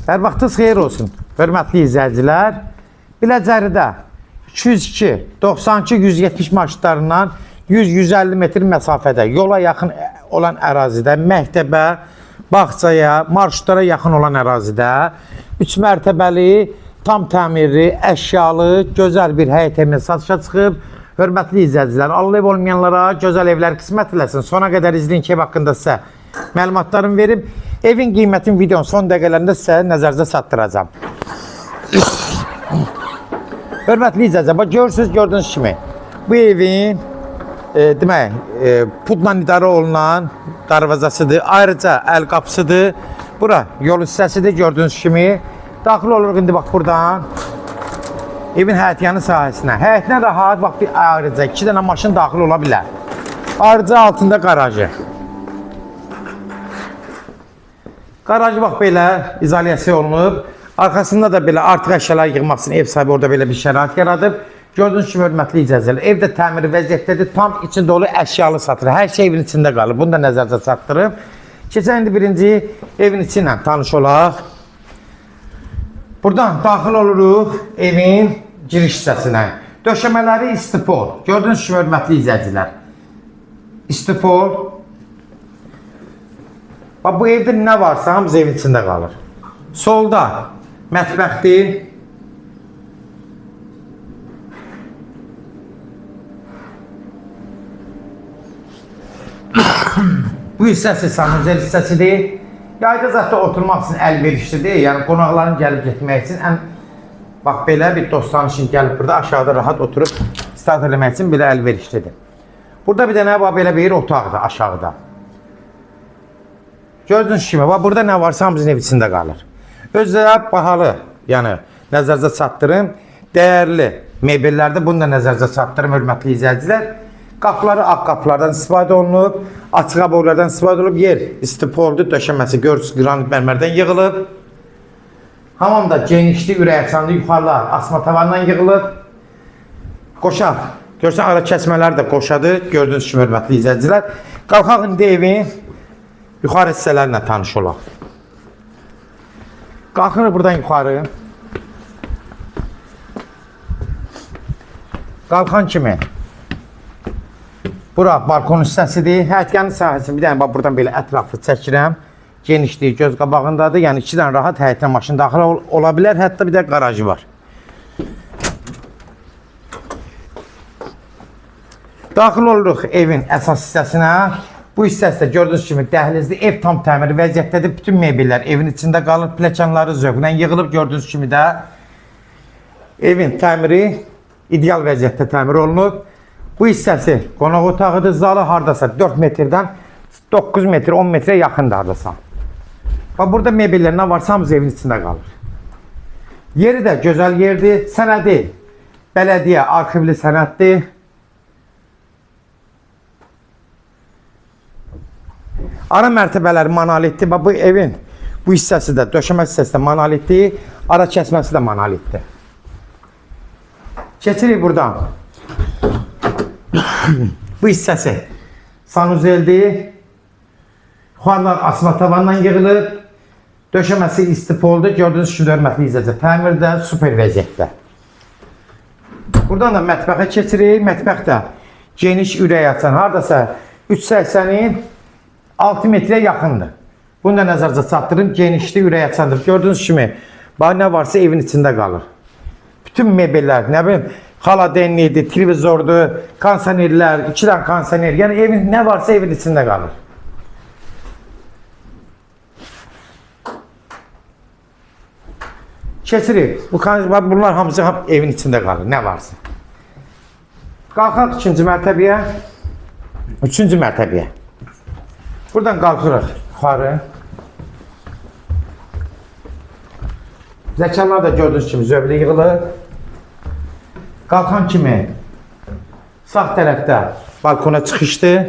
Hər vaxtınız xeyir olsun, hörmətli izləyicilər. Biləcəridə 202, 92, 170 marşrutlarından 100-150 metr məsafədə yola yaxın olan ərazidə, məktəbə, bağçaya, marşrutlara yaxın olan ərazidə 3 mərtəbəli, tam təmirli, əşyalı, gözəl bir həyət evinin satışa çıxıb. Hörmətli izləyicilər, Allah ev olmayanlara gözəl evlər qismət eləsin. Sona qədər izləyin ki, ev haqqında sizə məlumatlarımı verim. Evin qiymətini videonun son dəqiqələrində sizə nəzərinizə çatdıracağam. Hörmətli izləyicilər, bax görürsünüz, gördüyünüz kimi bu evin demək, pudla idarə olunan darvazasıdır. Ayrıca əl qapısıdır. Bura yol hissəsidir gördüyünüz kimi. Daxil oluruq indi bax buradan evin həyətyanı sahəsinə. Həyətinə rahat bax bir ayrıca 2 dənə maşın daxil ola bilər. Ayrıca altında qarajı. Qarajı bax belə izolyasiya olunub. Arxasında da belə artıq əşyalar yığmaq üçün ev sahibi orada belə bir şərait yaradıb. Gördüyünüz kimi hörmətli izləyicilər, evdə təmir vəziyyətdədir. Tam içi dolu əşyalı satılır. Hər şey evin içində qalır. Bunu da nəzərdə çatdırım. Keçən indi birinci evin içi ilə tanış olaq. Buradan daxil oluruq evin giriş hissəsinə. Döşəmələri istipol. Gördüyünüz kimi hörmətli izləyicilər. İstipol. Bax bu evdə nə varsa hamısı evin içində qalır. Solda mətbəxdir. Bu hissəsi sanuzel hissəsidir. Yayda zətdə oturmaq üçün əlverişlidir. Yəni qonaqların gəlib getmək üçün ən bax belə bir dost tanışın gəlib burada aşağıda rahat oturub istirahət eləmək üçün belə əlverişlidir. Burada bir dənə bax belə bir otaqdır aşağıda. Gördüyünüz kimi, bax burada nə varsa hamısının ev içində qalır. Özü də bahalı, yəni nəzərinizə çatdırım, dəyərli mebellərdir. Bunu da nəzərinizə çatdırım, hörmətli izləyicilər. Qapıları ağ qapılardan istifadə olunub, açıq aboylardan istifadə olunub, yer istipoldur, döşəməsi görürsünüz, qranit mərmərdən yığılıb. Hamam da genişli, ürək açanlı, yuxarılar asma tavandan yığılıb. Qoşaq, görürsən ara kəsmələr də qoşadır, gördüyünüz kimi hörmətli izləyicilər. Qalxaq indi evin yuxarı hissələrlə tanış olaq. Qalxırıq buradan yuxarı. Qalxan kimi. Bura balkon hissəsidir. Həyətyanı sahəsini bir dənə bax buradan belə ətraflı çəkirəm. Genişliyi göz qabağındadır. Yəni 2 dənə rahat həyətinə maşın daxil ola bilər. Hətta bir də qarajı var. Daxil oluruq evin əsas hissəsinə. Bu hissəsi də gördüyünüz kimi dəhlizli, ev tam təmir vəziyyətdədir. Bütün mebellər evin içində qalır, pləkanları zövqlə yığılıb. Gördüyünüz kimi də evin təmiri ideal vəziyyətdə təmir olunub. Bu hissəsi qonaq otağıdır. Zalı hardasa 4 metrdən 9 metr, 10 metrə yaxındır hardasa. Bax burada mebellər nə varsa hamısı evin içində qalır. Yeri də gözəl yerdir. Sənədi bələdiyyə arxivli sənəddir. Ara mərtəbələr monolitdir. Bax bu evin bu hissəsi də, döşəmə hissəsi də monolitdir. Ara kəsməsi də monolitdir. Keçirik buradan. Bu hissəsi sanuzeldir. Yuxarılar asma tavandan yığılıb. Döşəməsi istipoldur. Gördüyünüz kimi hörmətli izləyicilər, təmir də super vəziyyətdə. Buradan da mətbəxə keçirik. Mətbəx də geniş, ürək açan, hardasa 3,80-in 6 metrə yaxındır. Bunu da nəzərdə çatdırım. Genişli, ürək açandır. Gördüyünüz kimi, bax nə varsa evin içində qalır. Bütün mebellər, nə bilim, xaladenlidir, televizordur, kondisionerlər, 2 dənə kondisioner. Yəni evin nə varsa evin içində qalır. Keçirik. Bunlar hamısı evin içində qalır, nə varsa. Qalxaq ikinci mərtəbəyə, üçüncü mərtəbəyə. Buradan qalxırıq yuxarı. Zəkanlar da gördüyünüz kimi zövqlə yığılır. Qalxan kimi sağ tərəfdə balkona çıxışdır.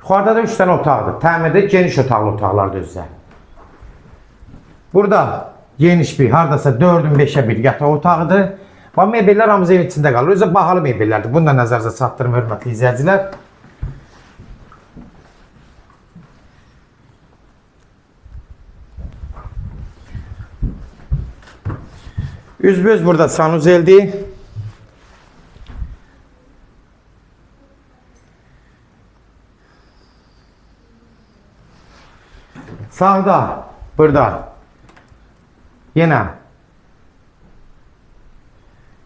Yuxarıda da 3 dənə otaqdır. Təmirdə geniş otaqlı otaqlardır özdə. Burada geniş bir, hardasa 4-ün 5-ə bir yataq otağıdır. Bax, mebellər hamısı evin içində qalır. Özü bahalı mebellərdir. Bunu da nəzərinizə çatdırım, hörmətli izləyicilər. Üzbəüz burada sanuzeldir. Sağda, burada yenə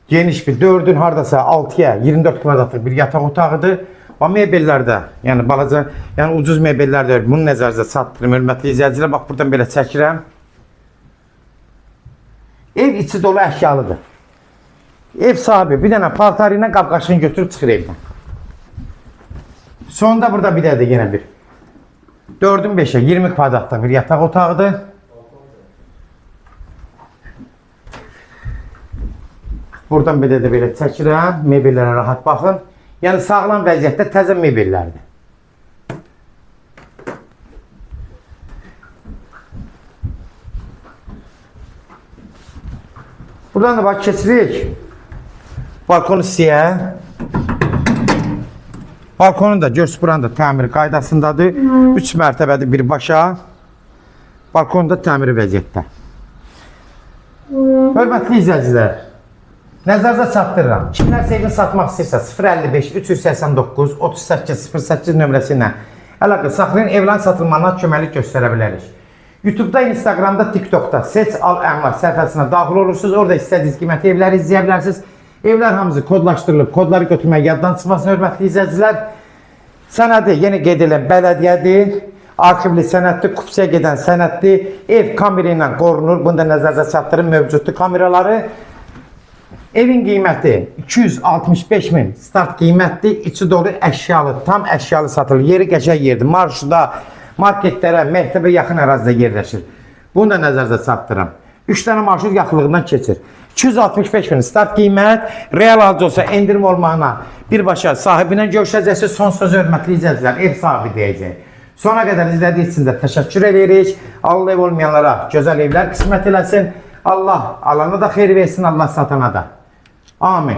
geniş bir 4-ün hardasa 6-ya 24 kvadratlıq bir yataq otağıdır. Və mebellərdə, yəni balaca, yəni ucuz mebellər də bunu nəzərinizə çatdırım hörmətli izləyicilər. Bax buradan belə çəkirəm. Ev içi dolu əşyalıdır. Ev sahibi bir dənə paltarı ilə qab-qaşığını götürüb çıxır evdən. Sonda burada bir də yenə bir 4-ün 5-ə 20 kvadratlıq bir yataq otağıdır. Buradan belə də belə çəkirəm. Mebellərə rahat baxın. Yəni sağlam vəziyyətdə təzə mebellərdir. Buradan da bax keçirik. Balkon hissəyə. Balkonun da görs buranın da təmir qaydasındadır. 3 mərtəbədir birbaşa. Balkon da təmir vəziyyətdə. Hörmətli izləyicilər, nəzərinizə çatdırıram. Kimlərsə evini satmaq istəyirsə 055 389 38 08 nömrəsi ilə əlaqə saxlayın. Evlərin satılmağına köməklik göstərə bilərik. YouTube'da, Instagram'da, TikTok'da Seç Al Əmlak səhifəsinə daxil olursunuz. Orada istədiyiniz qiymətli evləri izləyə bilərsiniz. Evlər hamısı kodlaşdırılıb. Kodları götürmək yaddan çıxmasın hörmətli izləyicilər. Sənədi yenə qeyd edirəm, bələdiyyədir. Arxivli sənəddir, kupçaya gedən sənəddir. Ev kamera ilə qorunur. Bunu da nəzərinizə çatdırın, mövcuddur kameraları. Evin qiyməti 265 min start qiymətdir. İçi dolu əşyalı, tam əşyalı satılır. Yeri qəşəng yerdir. Marşruta, marketlərə, məktəbə yaxın ərazidə yerləşir. Bunu da nəzərinizə çatdırıram. 3 dənə marşrut yaxınlığından keçir. 265 min start qiymət, real alıcı olsa endirim olmağına birbaşa sahibinə görüşəcəksiniz. Son sözü hörmətli izləyicilər, ev sahibi deyəcək. Sona qədər izlədiyiniz üçün də təşəkkür edirik. Allah ev olmayanlara gözəl evlər qismət eləsin. Allah alana da xeyir versin, Allah satana da. Amin.